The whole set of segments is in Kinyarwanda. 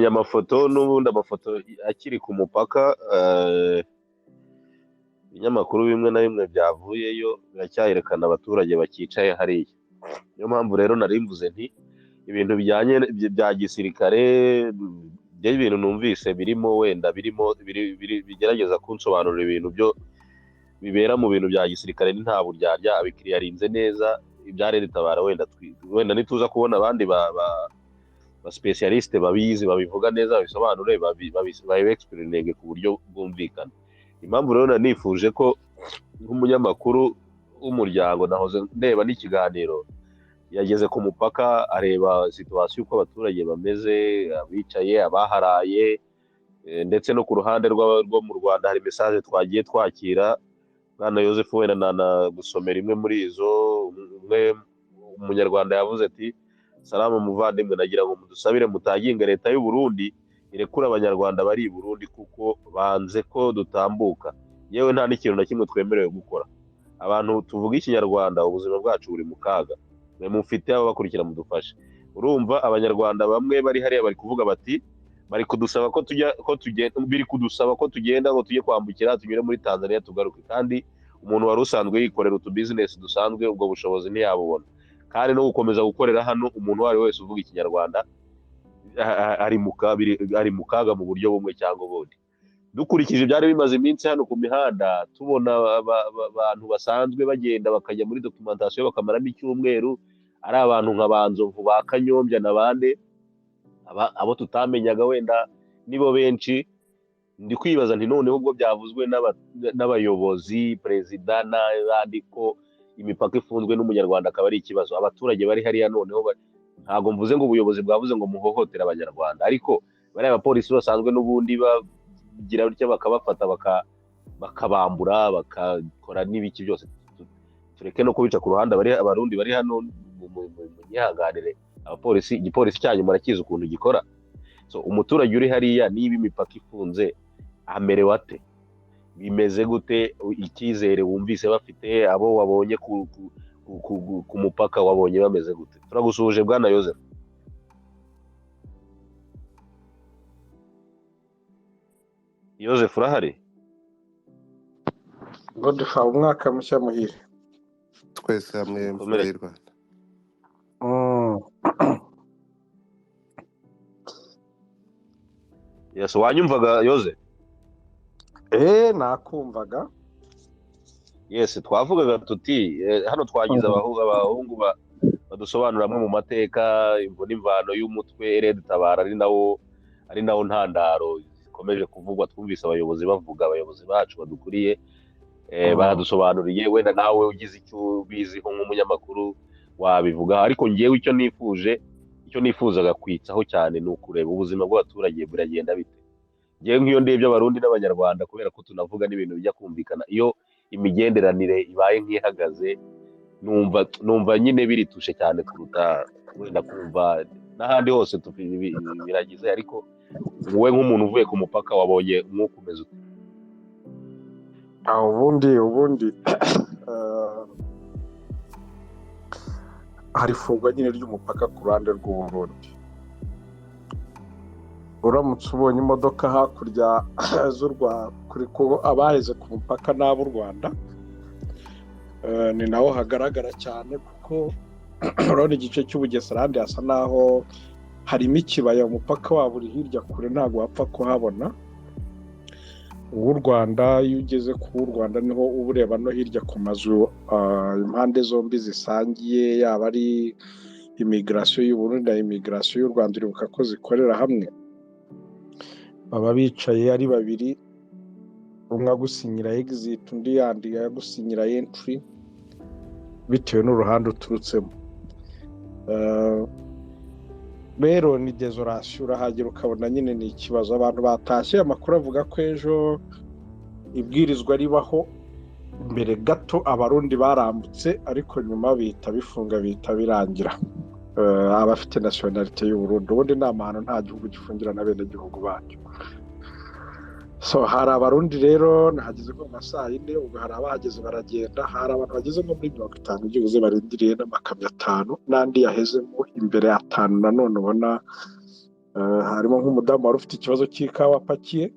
Nabonye amafoto n'ubundi, amafoto akiri ku mupaka. Ibinyamakuru bimwe na bimwe byavuyeyo biracyayerekana abaturage bakicaye hariya. Niyo mpamvu rero nari mvuze nti ibintu bijyanye bya gisirikare, ibintu numvise birimo wenda birimo bigerageza kunsobanurira ibintu byo bibera mu bintu bya gisirikare, ni nta buryarya, abikiriyarinze neza ibya RED Tabara. Wenda nituza kubona abandi ba spécialiste babizi, babivuga neza, babisobanure, babi ku buryo bwumvikana. Impamvu rero nifuje ko nk'umunyamakuru w'umuryango, nahoze ndeba n'ikiganiro, yageze ku mupaka areba situation uko abaturage bameze, abicaye, abaharaye, ndetse no ku ruhande rwo mu Rwanda hari message twagiye twakira. Bwana Yosefu, wenda nanagusomera imwe muri izo. Umwe Umunyarwanda yavuze ati: "Salamu muvandimwe, nagira ngo mudusabire mutaginge leta y'u Burundi irekure Abanyarwanda bari i Burundi, kuko banze ko dutambuka, yewe nta n'ikintu na kimwe twemerewe gukora. Abantu tuvuga Ikinyarwanda ubuzima bwacu buri mu kaga, mwe mufite ababakurikira mudufashe." Urumva Abanyarwanda bamwe bari hariya bari kuvuga bati bari kudusaba ko tujya, ko tugenda, biri kudusaba ko tugenda ngo tujye kwambukira tunyure muri Tanzania tugaruke, kandi umuntu wari usanzwe yikorera utu business dusanzwe ubwo bushobozi ntiyabubona, kandi no gukomeza gukorera hano umuntu uwo ari we wese uvuga Ikinyarwanda ari mu kaga mu buryo bumwe cyangwa ubundi. Dukurikije ibyari bimaze iminsi hano ku mihanda, tubona abantu basanzwe bagenda bakajya muri documentation bakamaramo icyumweru, ari abantu nka ba Nzovu, ba Kanyombya n'abandi, abo tutamenyaga wenda nibo benshi. Ndi kwibaza nti noneho ubwo byavuzwe n'abayobozi, perezida n'abandi, ko imipaka ifunzwe n'Umunyarwanda akaba ari ikibazo, abaturage bari hariya noneho ntabwo mvuze ngo ubuyobozi bwavuze ngo muhohotere Abanyarwanda, ariko bariya bapolisi basanzwe n'ubundi bagira batya bakabafata, bakabambura, bakakora n'ibiki byose, tureke no kubica ku ruhande. Abarundi bari hano munyihanganire, abapolisi, igipolisi cyanyu murakizi ukuntu gikora. So umuturage uri hariya, niba imipaka ifunze, amerewe ate? Bimeze gute? Icyizere wumvise bafite, abo wabonye ku mupaka wabonye bameze gute? Turagusuhuje, bwana Yozefu. Yozefu, urahari? Godfrey, umwaka mushya muhire. Twese hamwe, imfura Mukomere. y'u Rwanda. Yes, wanyumvaga, Yoze? Nakumvaga. Yes, twavugaga tuti hano twagize abahungu badusobanurira amwe mu mateka, imvo n'imvano y'umutwe RED Tabara, ari nawo ntandaro zikomeje kuvugwa. Twumvise abayobozi bavuga, abayobozi bacu badukuriye, baradusobanuriye. Wenda nawe ugize icyo ubiziho nk'umunyamakuru wabivuga, ariko ngewe icyo nifuje, icyo nifuzaga kwitsaho cyane ni ukureba ubuzima bw'abaturage buragenda bite. Ngewe nk'iyo ndebye Abarundi n'Abanyarwanda, kubera ko tunavuga n'ibintu bijya kumvikana, iyo imigenderanire ibaye nk'ihagaze numva nyine biritushe cyane kuruta wenda kumva n'ahandi hose biragize. Ariko wowe nk'umuntu uvuye ku mupaka wabonye umwuka umeze ute? Ah, ubundi hari ifungwa nyine ry'umupaka ku ruhande rw'u Burundi. Uramutse ubonye imodoka hakurya z'u Rwanda, kuri ko abaheze ku mupaka n'ab'u Rwanda, ni naho hagaragara cyane, kuko urabona igice cy'Ubugesera ahandi hasa naho harimo ikibaya, umupaka wabo uri hirya kure, ntabwo wapfa kuhabona. Uw'u Rwanda, iyo ugeze ku w'u Rwanda niho uba ureba no hirya ku mazu, impande zombi zisangiye, yaba ari immigration y'u Burundi na immigration y'u Rwanda, uribuka ko zikorera hamwe. Baba bicaye ari babiri, umwe agusinyira exit, undi yandi agusinyira entry, bitewe n'uruhande uturutsemo. Rero ni désolation, urahagera ukabona nyine ni ikibazo. Abantu batashye, amakuru avuga ko ejo ibwirizwa ribaho mbere gato Abarundi barambutse, ariko nyuma bihita bifunga, bihita birangira. Abafite nationalité y'u Burundi, ubundi ni amahano, nta gihugu gifungira na bene gihugu bacyo. So hari Abarundi rero, nahageze nko mu ma saa 4, ubwo hari abahageze baragenda, hari abantu bageze nko muri 50 byibuze barindiriye n'amakamyo atanu n'andi yahezemo imbere atanu nanone ubona. Harimo nk'umudamu wari ufite ikibazo cy'ikawa apakiye.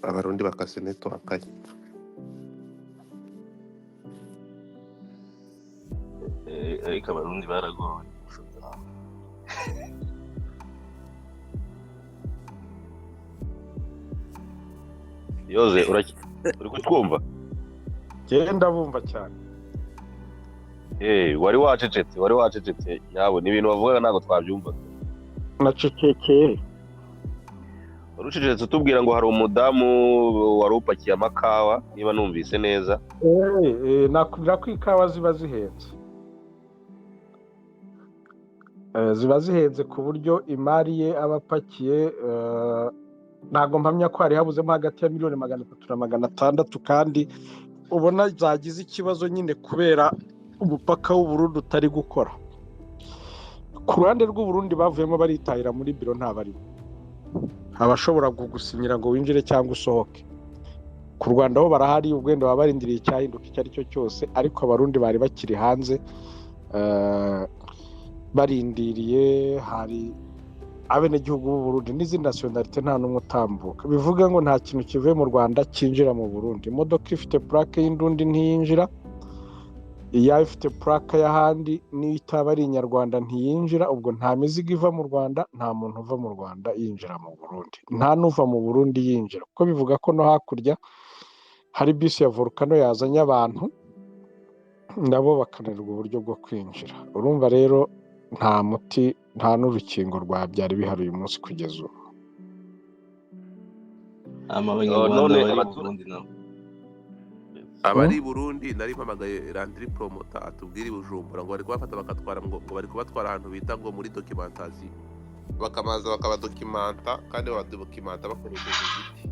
Abarundi bakase network ye. Ariko Abarundi baragowe. Yoze, uri kutwumva? Genda bumva cyane. Wari wacecetse yawe ni ibintu bavugaga ntabwo twabyumvaga. Nacecekeye. Wari ucecetse utubwira ngo hari umudamu wari upakiye amakawa, niba numvise neza. Nakubwira ko ikawa ziba zihenze. Ziba zihenze ku buryo imari ye aba apakiye, ntabwo mpamya ko hari habuzemo hagati ya 300,000,000 na 600,000, kandi ubona zagize ikibazo nyine kubera umupaka w'u Burundi utari gukora. Ku ruhande rw'u Burundi bavuyemo baritahira muri biro, ntabarimo abashobora kugusinyira ngo winjire cyangwa usohoke. Ku Rwanda ho barahari, ubwenda baba barindiriye icyahinduka icyo ari cyo cyose, ariko Abarundi bari bakiri hanze barindiriye. Hari abenegihugu b'u Burundi n'izindi nationalité nta n'umwe utambuka, bivuga ngo nta kintu kivuye mu Rwanda cyinjira mu Burundi. Imodoka ifite plaque y'indundi ntiyinjira, iya ifite plaque y'ahandi n'iyo itaba ari inyarwanda ntiyinjira. Ubwo nta mizigo iva mu Rwanda, nta muntu uva mu Rwanda yinjira mu Burundi, nta n'uva mu Burundi yinjira, kuko bivuga ko no hakurya hari bisi ya Volcano yazanye abantu nabo bakananirwa uburyo bwo kwinjira. Urumva rero nta muti, nta n'urukingo rwa byari bihari uyu munsi kugeza ubu. Abanyarwanda bari mu Burundi nabo abari i Burundi nari mpamagaye Landry Promoter atubwire i Bujumbura ngo bari kubafata bakatwara, ngo bari kubatwara ahantu bita ngo muri documentation, bakabanza bakabadokimanta kandi babadokimanta bakoresheje igiti.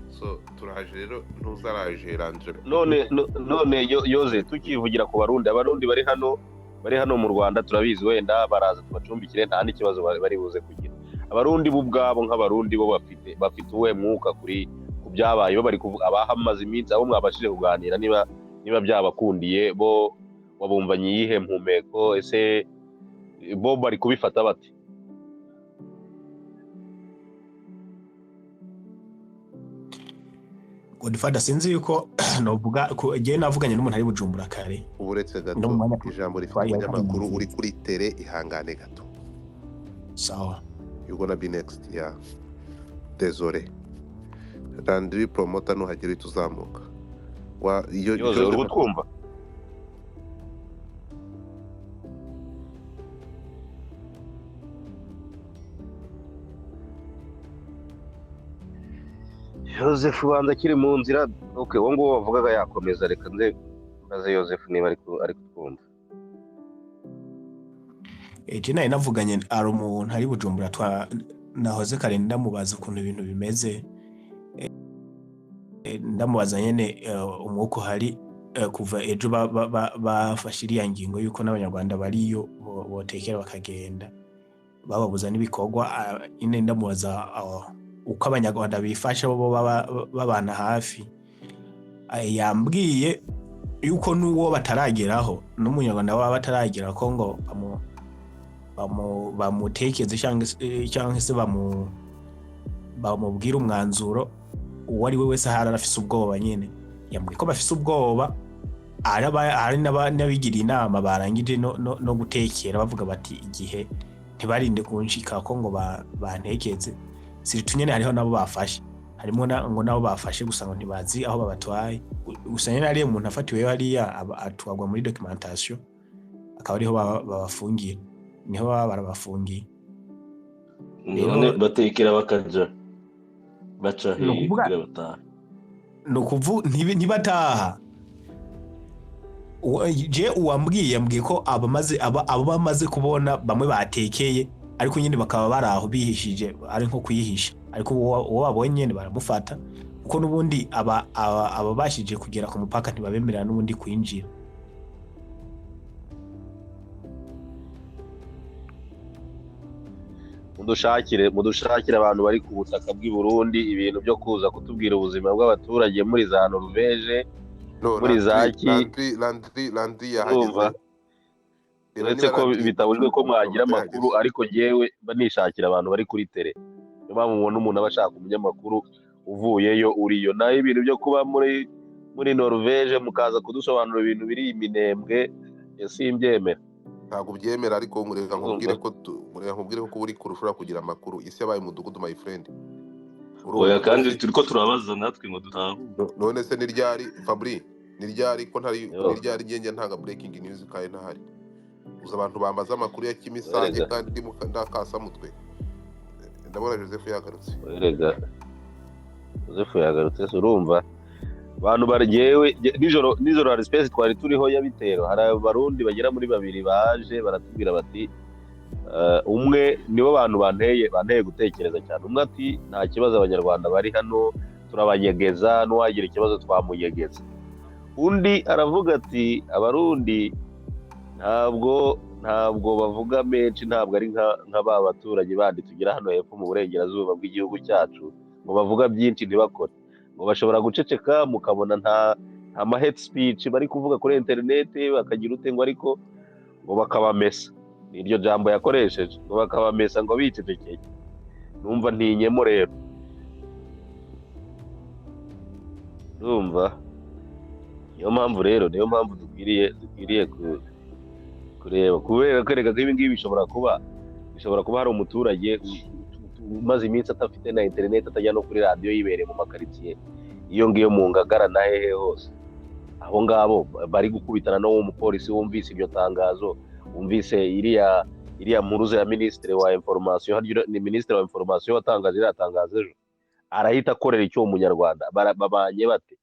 So turaje rero, ntuzaraje Landry. None Yoze, tukivugira ku Barundi, Abarundi bari hano mu Rwanda turabizi, wenda baraza tubacumbikire nta n'ikibazo bari buze kugira. Abarundi bo ubwabo nk'Abarundi bo bafite uwe mwuka kuri byabaye, bo bari kuvuga abahamaze iminsi, abo mwabashije kuganira niba byabakundiye, bo wabumvanye iyihe mpumeko? Ese bo bari kubifata bate? Godfather, sinzi yuko novuga ko je navuganye n'umuntu ari Bujumbura kare. Uburetse gato ijambo rifite umunyamakuru uri kuri tele, ihangane gato. Sawa. You gonna be next, yeah. Désolé. Landry Promoter nuhagera tuzamuka. Wa iyo Yoze, uri kutwumva? Joseph banza akiri mu nzira. Okay, uwo nguwo wavugaga yakomeza, reka nze mbaze Joseph niba ari kutwumva. Je nari navuganye ari umuntu ari Bujumbura twa nahoze kare ndamubaza ukuntu ibintu bimeze. Ndamubaza nyene umwuka uhari kuva ejo bafashe iriya ngingo yuko n'Abanyarwanda bariyo botekera bakagenda bababuza n'ibikorwa. Ine ndamubaza uko Abanyarwanda bifasha bo babana hafi. Yambwiye yuko n'uwo batarageraho n'Umunyarwanda baba bataragera ko ngo bamutekeze cyangwa se bamubwira umwanzuro uwo ari we wese ahari arafise ubwoba nyene. Yambwiye ko bafise ubwoba, ari n'abigiriye inama barangije no gutekera bavuga bati igihe ntibarinde kunshika ko ngo bantekeze. Siritu nyene hariho nabo bafashe, harimo ngo nabo bafashe gusa ngo ntibazi aho babatwaye. Gusa nyene hariya umuntu afatiweyo hariya atwagwa muri documentation, akaba ariho babafungiye, niho baba barabafungiye. None batekera bakaja baca hehe kugira bataha? Nukuvu ntibataha. Je uwambwiye yambwiye ko abamaze kubona bamwe batekeye, ariko nyine bakaba baraho bihishije, ari nko kuyihisha, ariko uwo babonye nyine baramufata, kuko n'ubundi ababashije kugera ku mupaka ntibabemerera n'ubundi kwinjira. Mudushakire abantu bari ku butaka bw'i Burundi, ibintu byo kuza kutubwira ubuzima bw'abaturage muri za Norvège, No, muri za Landry ki. Landry Landry Landry yahageze. Urumva? Reba Uretse niba ko Landry bitabujijwe ko mwagira Promota amakuru, yahageze. ariko ngewe mba nishakira abantu bari kuri terrain. Niyo mpamvu mubona umuntu aba ashaka umunyamakuru uvuyeyo uriyo. Naho ibintu byo kuba muri Norvège mukaza kudusobanurira ibintu biri iminembwe, simbyemera. Ntabwo ubyemera, ariko reka nkubwire Urumva? ko reka nkubwire ko uri kure ushobora kugira amakuru. Isi yabaye umudugudu, my friend. Oya. Urumva? Kandi turi ko turabaza natwe ngo dutahure. None se ni ryari, Fabri, ni ryari ko ntari Yo, ni ryari ngenge ntanga breaking news kandi ntahari? Uza abantu bambaza amakuru ya Kimisange Erega kandi ndi ndakasamutwe. Ndabona Joseph yagarutse. Erega Joseph yagarutse se? Urumva abantu baryewe nijoro hari space twari turiho ya bitero, hari Abarundi bagera muri babiri baje baratubwira bati umwe nibo bantu banteye gutekereza cyane. Umwe ati: "Nta kibazo, Abanyarwanda bari hano turabanyegeza, n'uwagira ikibazo twamunyegeza." Undi aravuga ati: "Abarundi ntabwo bavuga menshi, ntabwo ari nka ba baturanyi bandi tugira hano hepfo mu burengerazuba bw'igihugu cyacu, ngo bavuga byinshi ntibakore, ngo bashobora guceceka mukabona nta ma hate speech bari kuvuga kuri interineti, bakagira ute, ngo ariko ngo bakabamesa." Ni iryo jambo yakoresheje, ngo bakabamesa ngo bicecekeye. Numva ntinyemo rero. Ndumva niyo mpamvu rero, niyo mpamvu dukwiriye kureba, kubera kwereka ko ibi ngibi bishobora kuba hari umuturage umaze iminsi adafite na interineti, atajya no kuri radiyo, yibereye mu makaritsiye iyo ngiyo mu Ngagara na hehe hose. Abo ngabo bari gukubitana n'uwo mupolisi wumvise iryo tangazo, wumvise iriya mpuruza ya minisitiri wa information. Harya ni minisitiri wa information watangaje iriya tangazo ejo, arahita akorera icyo uwo Munyarwanda? Babanye bate?